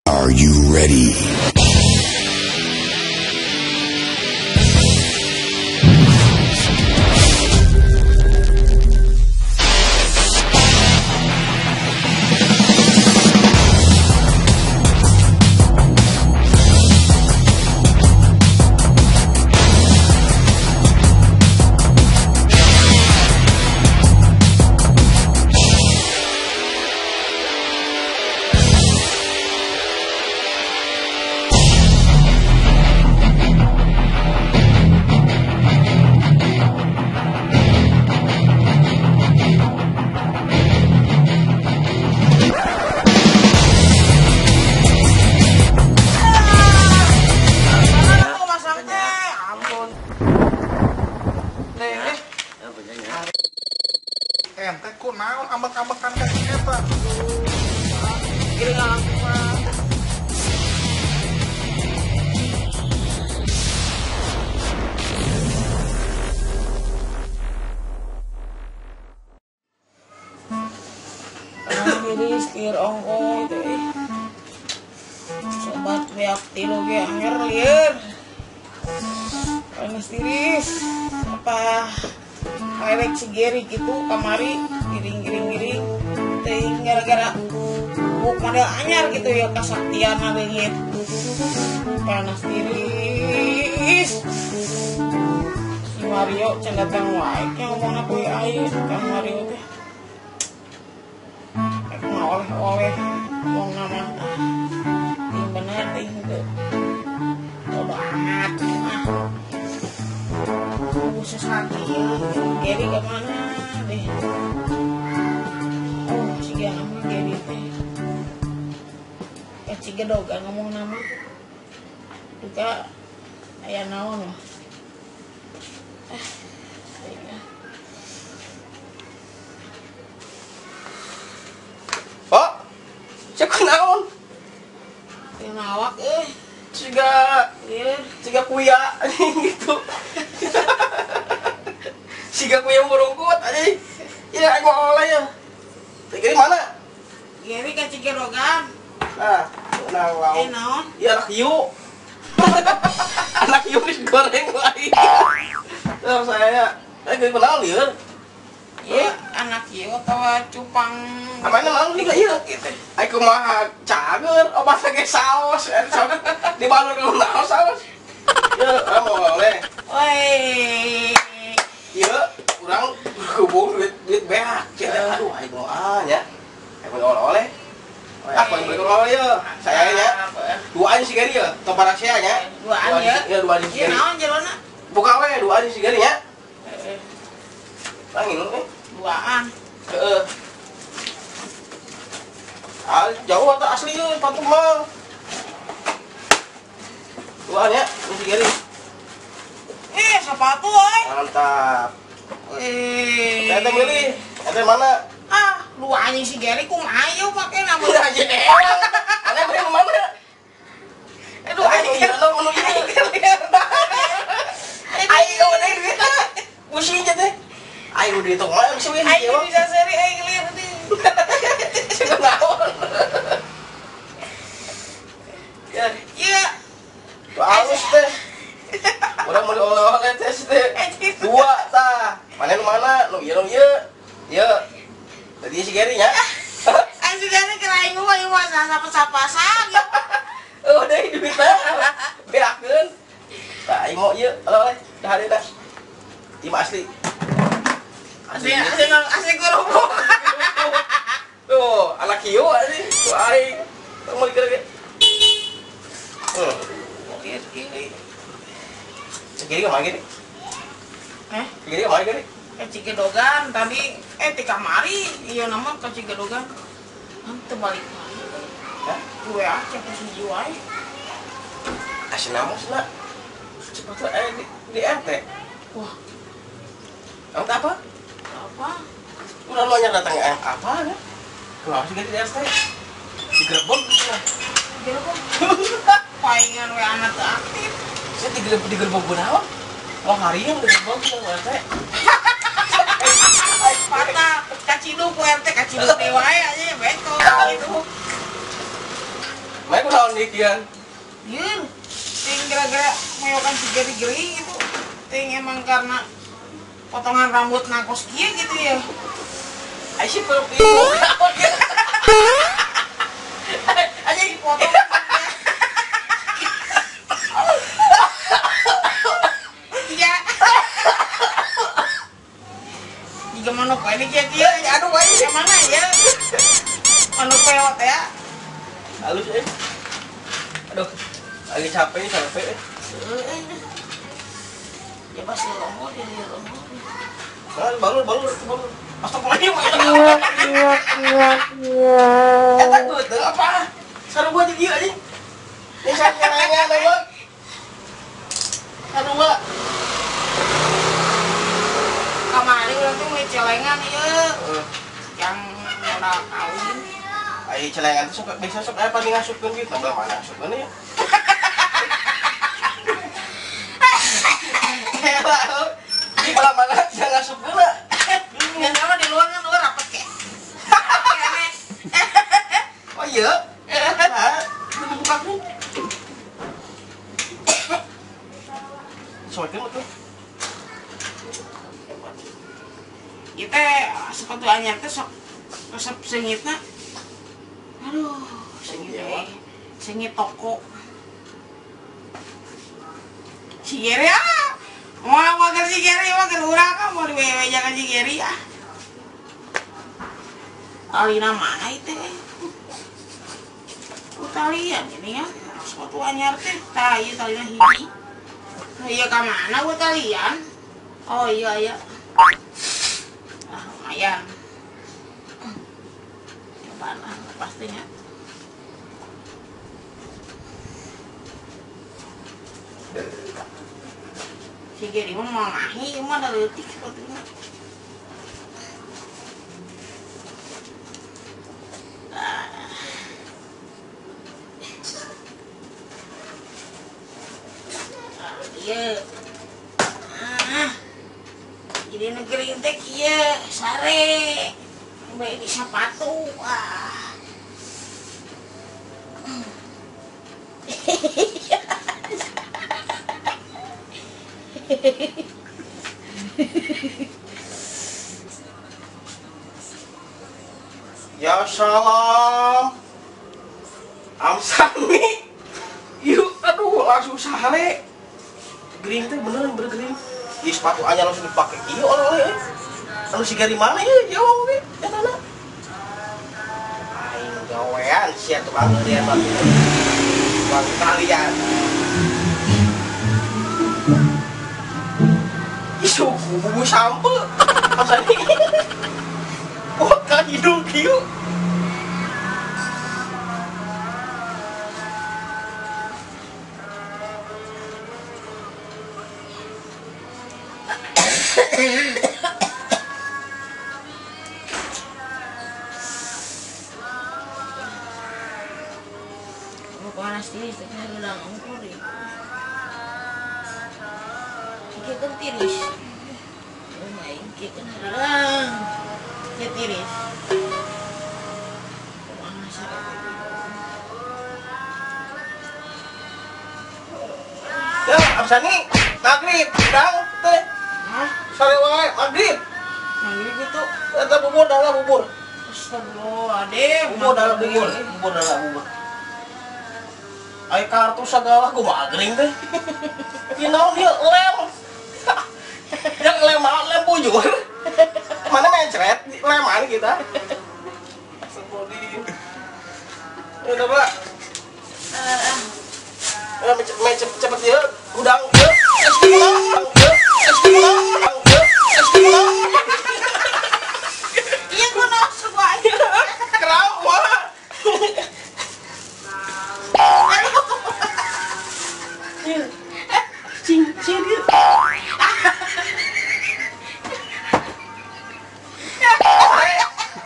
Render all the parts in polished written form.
Are you ready? Ente kunaon ambek-ambekan ka eta. Tiris lieur ongko teh. Sobat beak tilu ge anger lieur. Panas tiris. Apa kayak si Gary gitu kamari giring-giring-giring teuing gara-gara buk model anyar gitu ya kasaktian leungit. Panas tiris. Si Mario can datang wae ke ngomongna poe aing Kang Mario teh. Rek oleh-oleh wong mah teuing bener teuing teu. Bodo amat mah. Khusus lagi Gary kemana deh? Oh, si nama Gary teh. Cigedogan ngomong nama. Duka aya naon mah. Oh, cek naon? Teu nawak euy. Siga siga kuya gitu. Siga kuya murungkut anjing. Ya aku oleh ya. Gary mana? Gary ka Cigedogan. Ah, naon? Naon? Ya anak hiu. Anak hiu digoreng lagi. Terus saya, gary kenal lieur. Iya, anak hiu atawa cupang. Amana naon nih ieu gitu. Ai kumaha cager, obat ge saos, dibalur ku naon saos. Ya, mau oleh. Woi. Ieu urang berhubung duit beak. Aduh, aing mau ah nya. Aing mau oleh. Aku yang beli oleh ya, saya nya. Duaan si Gary ya, tong parasia nya. Duaan ya. Iya, duaan si Gary. Naon jerona? Buka we duaan si Gary nya. Heeh. Angin we. Duaan. Heeh. Ah, jauh atau asli yeuh sepatu mah. Duaan nya si Gary. Sepatu euy. Mantap. Teh milih, teh mana? Ah, lu anjing si Gary kung ayo make nama aja. Aneh beli mana? Aduh anjing lu menu ieu. Ayo deh duit. Pusing aja teh. Ayo dihitung mah bisa we. Ayo bisa seri aing lieur teh. Sing naon. Ya. Iya. Halus teh. Urang meuli oleh-oleh teh teh. Dua tah. Mana nu mana? Nu ieu nu ieu. Ieu. Tadi si Gary nya. Aing si Gary keur aing mah ieu mah sapa-sapasang. Oh, deui duitna. Beakeun. Tah aing mau ieu oleh-oleh dah hareuda. Ieu mah asli. Asli asli asli kerupuk. Tuh, anak hiu asli. Tuh aing. Tong meuli ge. Gini. Gary kemana Gary? Eh? Gary kemana Gary? Cigedogan tadi, ti kamari, iya nama ke Cigedogan. Teu balik mana? Hah? Gue aja ke siji wae. Kasih nama cenah. Cepat di RT. Wah. Kamu apa? Apa? Udah lu datang apa ya? Kenapa sih Gary di RT? Digerebek cenah. Digerebek. Paingan we anak teu aktif. Saya digerebek kunaon? Mau hari yang digerebek cenah RT. Patah, kaciduk ku RT, kaciduk dewa aja beko gitu. Mereka udah Naon ikian? Yeun, ting gara-gara moyokan si Geri gering gitu. Ting emang karena potongan rambut nangkos kieu gitu ya. Ai si perlu ieu. Aja dipotong. Iya. Jika manuk ini kieu-kieu, aduh aing ke mana ya? Manuk peot ya. Halus eh. Aduh, lagi capek nih capek eh. Ya pasti lomor ya lomor. Balur balur balur. Astagfirullahaladzim. Eta teu apa? Sarua di dieu anjing. Ini sakerangan eueuh. Sarua. Kamari urang teh meuli celengan ieu. Yang modal kawin. Ai celengan teh sok bisa sok aya paling ngasupkeun kieu tambah mana asupkeun ya. Di belah mana jangan ngasupkeun lah. Nggak sama di luar kan luar rapet kek. Oh iya? Nah, itu dibuka nih. Soalnya tuh. Kita sepatu anyar teh sok resep seungitna. Aduh, seungit teh. Seungit toko. Si Geri ah. Mau makan si Geri, mau ke urang ah, mau diwewe jangan si Geri ah. Talina mana itu? Talian ini ya, sepatu anyar teh, tah ieu talina hiji. Nah, iya ka mana gua talian? Oh iya iya. Ah, lumayan. Cobaan lah pastinya. Si Geri mah mau mahi, mah da leutik sepatuna. Iya. Ah. Jadi negeri teh kieu sare. Bae di sepatu. Ah. Ya salam. Amsani. Yuk, aduh langsung sare. Gering teh beneran bergering. Ieu sepatu anyar langsung dipake ieu oleh-oleh. Anu si Geri mana ieu jauh ge eta na. Aing gawean sia tukang dia bang. Bang kalian. Isu bubu sampe. Amsani. Wah, ka hidung kieu. Panas tiris, tapi hilang ongkor ya. Iki kan tiris. Oh my, iki kan hilang. Iki tiris. Panas ya. Ya, Amsani, maghrib, udang teh. Hah? Sore wae, maghrib. Maghrib itu eta bubur dalam bubur. Astagfirullahaladzim. Bubur dalam bubur, bubur dalam bubur. Ai kartu segala kumaha gering teh. Ieu naon ieu lem. Yang lem lem bujur. Mana mencret leman kita. Astagfirullahaladzim. Ya udah, Pak. Ya cepet ieu udang ieu. Iya gua nafsu gua. Kerau wah. Cing cing dia.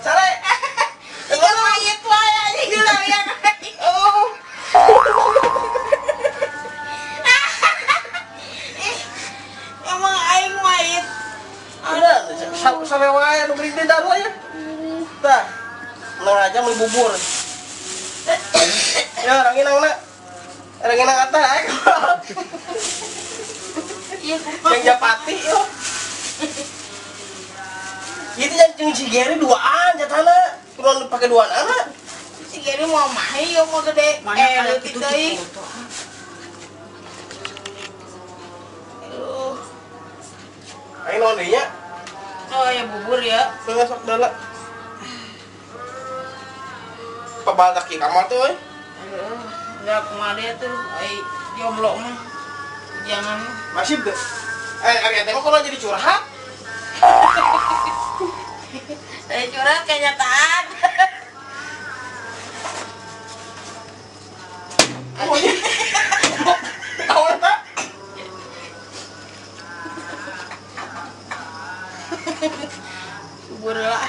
Sare. Itu mayit wae anjing kalian. Oh. Emang aing mayit. Ada sare wae nu gering teh daru ya. Tah. Menang aja beli bubur. Ya. Ya ranginangna. Ranginang atas aing. Iya kumaha. Yang Japati yo. Itu yang jeung si Gary duaan jatahna. Kurang pake duaan anak. Si Gary mau mahi yo mau gede. Leutik deui. Aduh. Aing naon deui nya? Oh ya bubur ya. Sok sok dala. Pabaldak ki kamar tuh euy. Aduh, enggak kumaha tuh ai jomblo mah. Jangan masih deh. Ari teh mah kalau jadi curhat. Saya curhat kenyataan. Oh iya. Tahu tak? Bubur lah.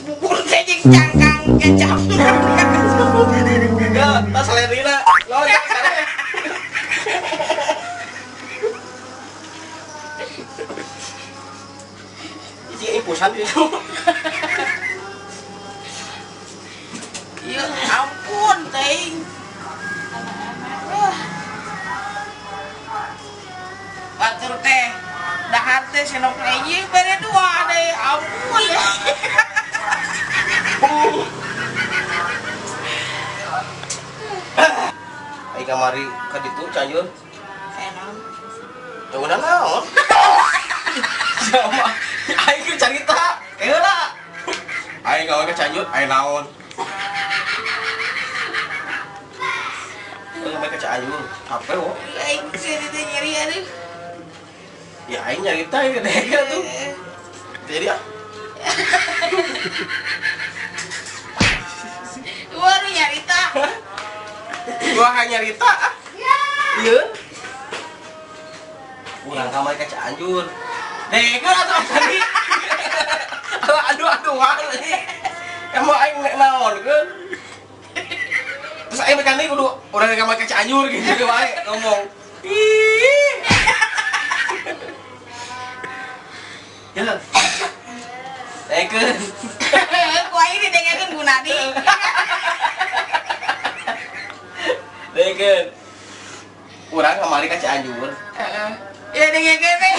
Bubur teh jeung cangkang kecap. Enggak, tas selerina. Loncat sare. Ini infusan itu. Ya ampun, teh. Batur teh. Dahar teh senok hiji bere dua deh. Ampun. Ai kamari ka ditu Cianjur. Enak. Teu naon. Sama aing keur carita, heula. Aing gawe ka Cianjur, aing naon. Aing ka Cianjur, capek wo. Aing cerita nyeri aduh. Ya aing nyarita ieu deh tuh. Jadi ah. Gua nyarita. Gua hanya nyarita ah. Iya. Urang kamari ka Cianjur. Dekeun atuh tadi. Aduh aduhan. Emang aing naonkeun. Terus aing makan deui kudu urang kamari ka Cianjur gitu wae ngomong. Ih. Ya. Dekeun. Ku aing didengekeun Gunadi. Dekeun. Urang kamari ka Cianjur. Heeh. Ya dengekeun teh.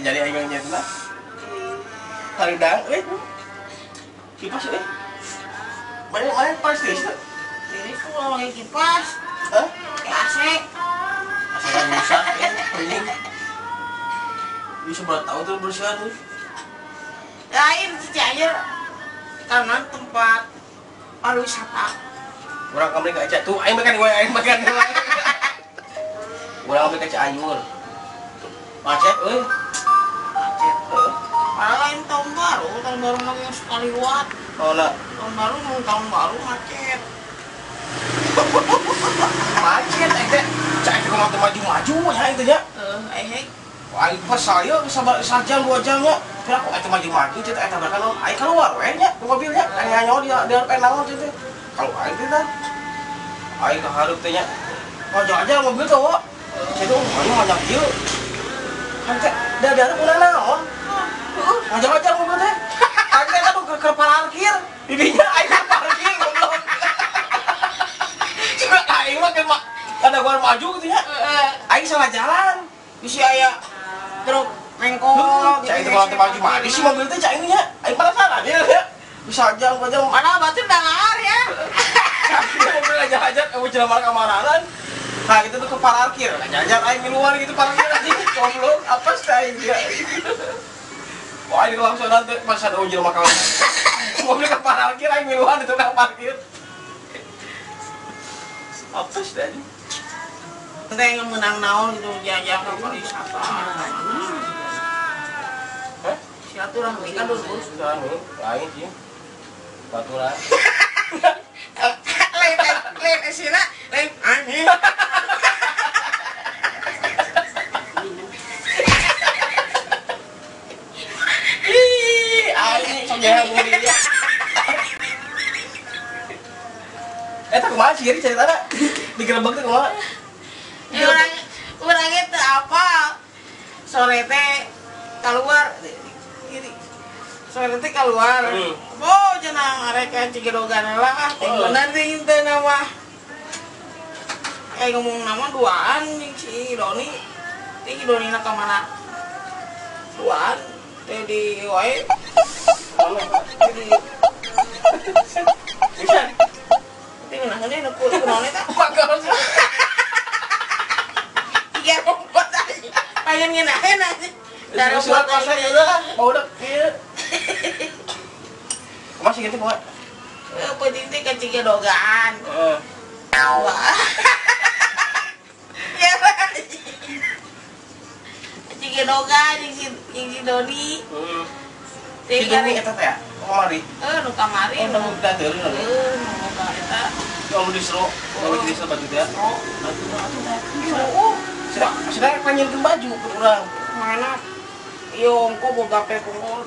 Jadi aing nyetna. Haridang euy. Kipas euy. Mana pas geus teu? Jadi ku lagi kipas. Hah? AC. AC rusak ya, anjing. Bisa berapa tahun tuh bersihan tuh. Lain si Cianjur karena tempat pariwisata. Urang kamari ka Cianjur. Tuh aing makan wae, aing makan wae. Urang kamari ka Cianjur. Macet euy. Macet. Padahal lain tahun baru lagi sekali liwat. Oh, nah. Tahun baru mau tahun baru macet. Macet aing teh. Cak aing kumaha teh maju-maju nya aing teh nya. Heeh, aing. Aing pas saya sajam 2 jam nya. Kira aku aing teh maju-maju cek aing tabrakan naon. Aing keluar we nya ke mobilnya. Aing nyaho dia dia naon cek teh. Kalau aing teh tah. Aing ka hareup teh nya. Ngajar-ajar mobil teh, wo. Cek teh aing mah kieu. Kan teh dadar kuna naon? Heeh, ngajar-ajar mobil teh. Aing teh aduh ke parkir. Di dinya aing ke parkir goblok. Cuma aing mah ke ada gua maju gitu nya. Aing salah jalan. Bisi aya truk mengkol. Cak itu kalau teh maju-maju si mobil teh cak ini nya. Aing penasaran ya. Bisa aja gua jam. Padahal batur udah ngar ya. Mobil aja-aja kamu jelema kamaranan. Nah, itu tuh ke parkir. Aja-aja aing keluar gitu parkir anjing goblok. Apa sih aing dia? Wah, ini langsung nanti pas ada jelema kamar. Mobil ke parkir aing miluan di tukang parkir. Apa sih anjing? Teh yang menang naon gitu jajan ke pariwisata. Hah? Silaturahmi kan dulu. Silaturahmi lain sih. Baturan. Lain lain esina, lain anjing. Ih, anjing sok jahat dia. Eta kumaha sih ceritana? Digerebek teh kumaha? Ya orang itu apa? Sore teh Keluar gini. Sore teh keluar. Oh, cenah arek ka Cigedogan lah, teh bener teh teh nama. Ngomong nama duaan jeung si Doni. Teh si Doni na ka mana? Duaan teh di wae. Di Bisa. Teh ngeunaheun nu kunaon eta? Tiga rumput aja. Pengen ngeunaheun aja. Dari surat kuasa ya udah, mau udah kieu. Masih gitu poe. Penting teh ka Cigedogan. Heeh. Wah. Ya. Cigedogan jeung si Doni. Heeh. Si Doni eta teh ya? Kamari. Heuh, nu kamari. Oh, nu dateureun. Heuh, nu ka eta. Nu distro, nu distro baju teh. Oh, atuh. Sudah panjangkeun baju ke urang. Mana? Ieu ongko boga pekong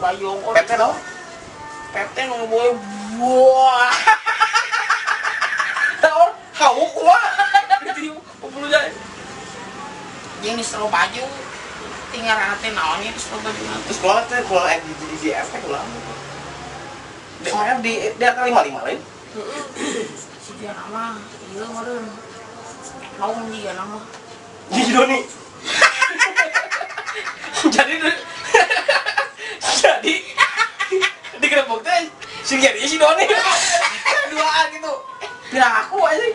baju ongko. PT dong. PT nu boy. Wah. Tahu hau kumaha? Di jae. Jeung distro baju. Tinggal teh naon nya distro baju. Terus kumaha teh kumaha di JF teh kumaha? Di mana di angka 55 lain? Heeh. Si dia nama ieu meureun. Naon jiga nama? Di Doni. Jadi digerebek teh si Gary si Doni. Duaan gitu. Pira aku aja.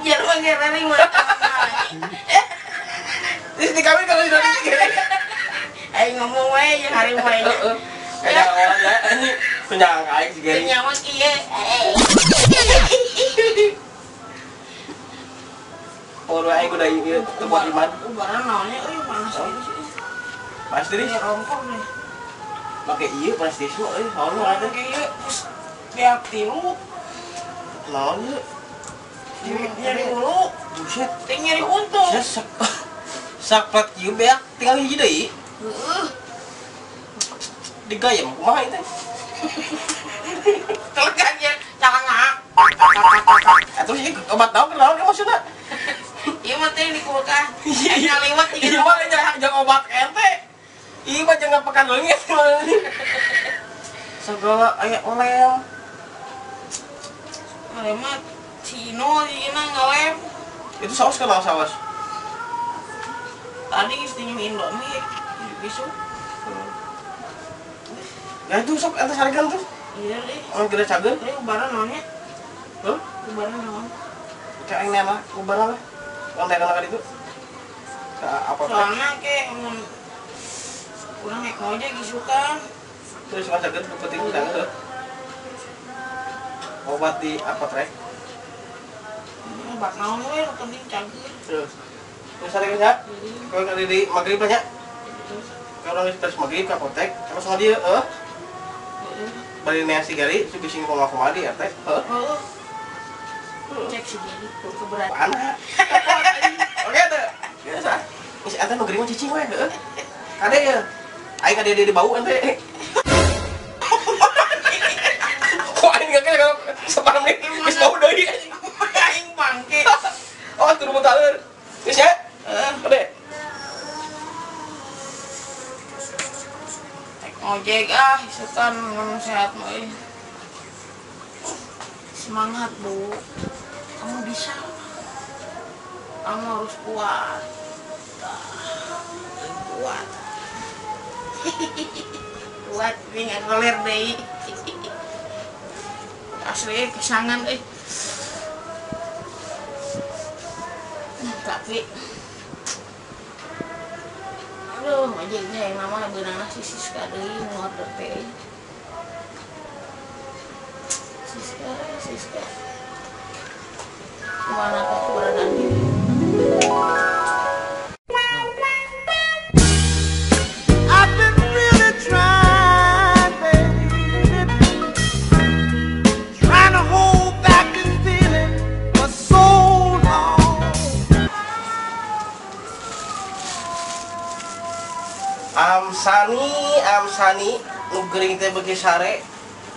Biar mah Gary mah. Terus dikawin kalau si Doni si Gary. Aing ngomong we jeung hari wae. Heeh. Kayak orang ya anjing penyang aing si Gary. Penyang mah kieu. Oh, aing kudu ieu teu buat iman. Ubaran naonnya euy panas sih. Panas deui. Rongkong nih. Make ieu panas deui euy, naon ada make ieu geus beak tilu. Naon ieu? Nyeri hulu. Buset, teh nyeri untung. Sakplat ieu beak tinggal hiji deui. Heeh. Digayem kumaha ieu teh? Telegan ya, cangak. Atuh ieu obat naon naon maksudna? Ieu mah teh di kulkas. Aya liwat ieu mah jangan obat ente. Ieu mah jangan pekan leungit. Segala aya olem. Olem mah Cino dina ngalem. Itu saus kenal saus. Tadi geus tinju Indomie besok. Ya itu sok ente saregan tuh. Iya deh. Orang gede cager. Ieu ubaran naonnya? Heuh? Ubaran naon? Kayak aing mah ubaran lah. Orang daerah kan itu. Apa? Soalnya ke mun urang naik ojek isukan. Terus mah cager penting udah. Obat di apotek. Obat naon we penting cager. Terus. Terus saregan ya? Kalau kali di magrib lah nya. Kalau geus beres magrib ka apotek, terus sama dia heuh. Bari nea si Gary, si bising kumaha-kumaha di RT. Heuh. Cek si Gary keberadaan. Oke tuh. Biasa. Geus ente nu gering mah cicing we heuh. Kade ye. Aing kade di bau ente. Kok aing gak kalau separuh menit geus bau deui. Aing bangke. Oh, turun mutaleur. Geus ya? Heeh. Kade. Ojek ah, isukan sehat mah. Semangat, Bu. Kamu bisa. Kamu harus kuat. Kuat. Kuat ini nggak goler deh. Asli kesangan eh. Tapi aduh, ojeknya yang nama beunang si Siska deui ngorder teh. Siska, Siska. Kemana keberadaan diri? I've been really trying, baby, trying to hold back this feeling for so long. Amsani, Amsani, nu gering teh beuki sare,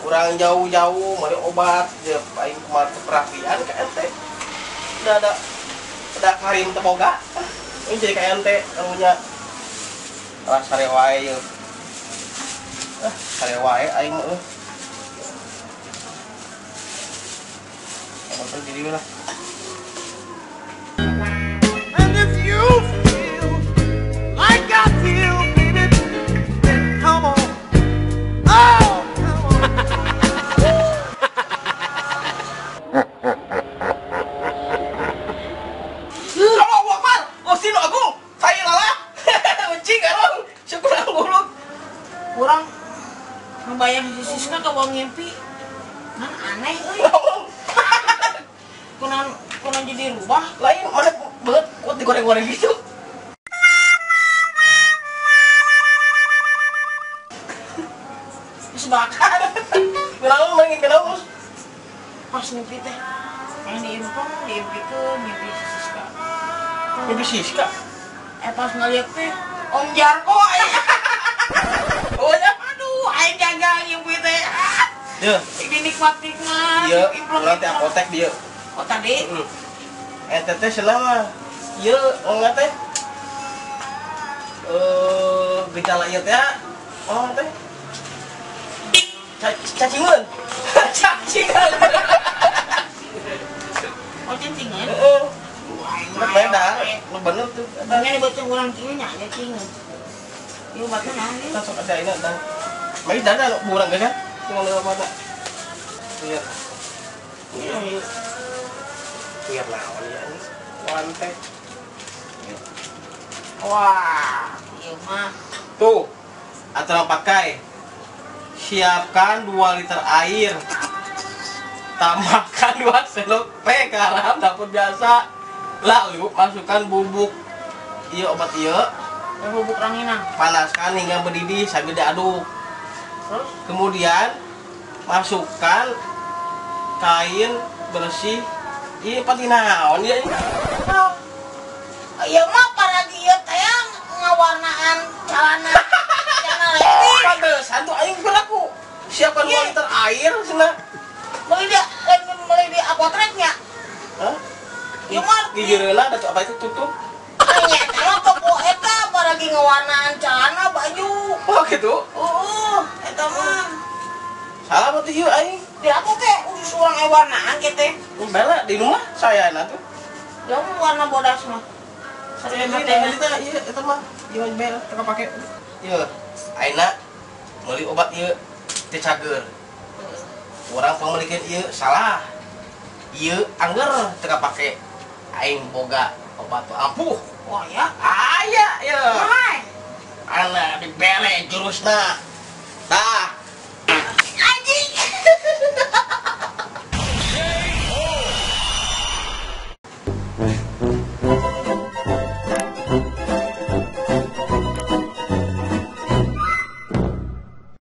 urang jauh-jauh meuli obat, jeung aing kumaha teu perapian ka ente. Udah ada karim teu boga. Ini jadi ka ente karunya. Alah sare wae yeuh. Ah, sare wae aing mah euy. Motor jadi lah. And if you feel like I feel, baby, then come on. Oh, come on. Allahu Akbar. Gusti nu agung. Saya lalah. Ucing arong. Syukur goblok. Kurang ngebayang si Siska ke bawah ngimpi. Kan aneh euy. Kunan kunan jadi rubah. Lain mana banget kuat digoreng-goreng gitu. Terus bakar. Kenapa main kenapa? Pas ngimpi teh. Yang diimpong, diimpikeun ngimpi si Siska. Ngimpi Siska. Pas ngeliat teh Om Jarko aing. Oh ya, aduh, aing gagal ngimpi teh. Deuh, dinikmat-nikmat. Ieu, urang teh apotek dieu. Oh tadi? Eta teh cenah mah. Ieu enggak teh. Gejala ieu teh oh teh. Cacingan. Cacingan. Oh cacingan? Heeh. Beda, lu bener tuh. Ini dibaca urang kieu nya cacingan. Ieu obatna naon ieu? Sok ada ini tah. Mari dada burang geus ya. Tinggal leuwat mata. Iya. Iya. Biar naon ya ini. Wan teh. Wah, ieu mah. Tuh. Aturan pakai. Siapkan 2 liter air. Tambahkan 2 sendok teh garam dapur biasa. Lalu masukkan bubuk ieu obat ieu. Bubuk ranginang. Panaskan hingga mendidih sambil diaduk. Terus? Kemudian masukkan kain bersih. Ieu pati naon ieu? Ieu mah paragi ieu teh ngawarnaan celana celana leutik. Pantesan tuh aing berlaku. Siapkan 2 liter air cenah. Meuli di apoteknya. Hah? Ieu mah gigireuna da apa itu tutup. Nya eta toko eta paragi ngawarnaan celana baju. Oh gitu. Heeh, eta mah. Salah berarti ieu aing. Di apotek khusus urang warnaan kieu teh. Bela di rumah saya na tuh. Ya warna bodas mah. Saya teh ieu eta mah ieu bela teu pake. Ieu ayeuna meuli obat ieu teu cager. Urang pangmeulikeun ieu salah. Ieu angger teu kapake. Aing boga obat ampuh. Wah ya. Aya ya. Ana dibere jurusna.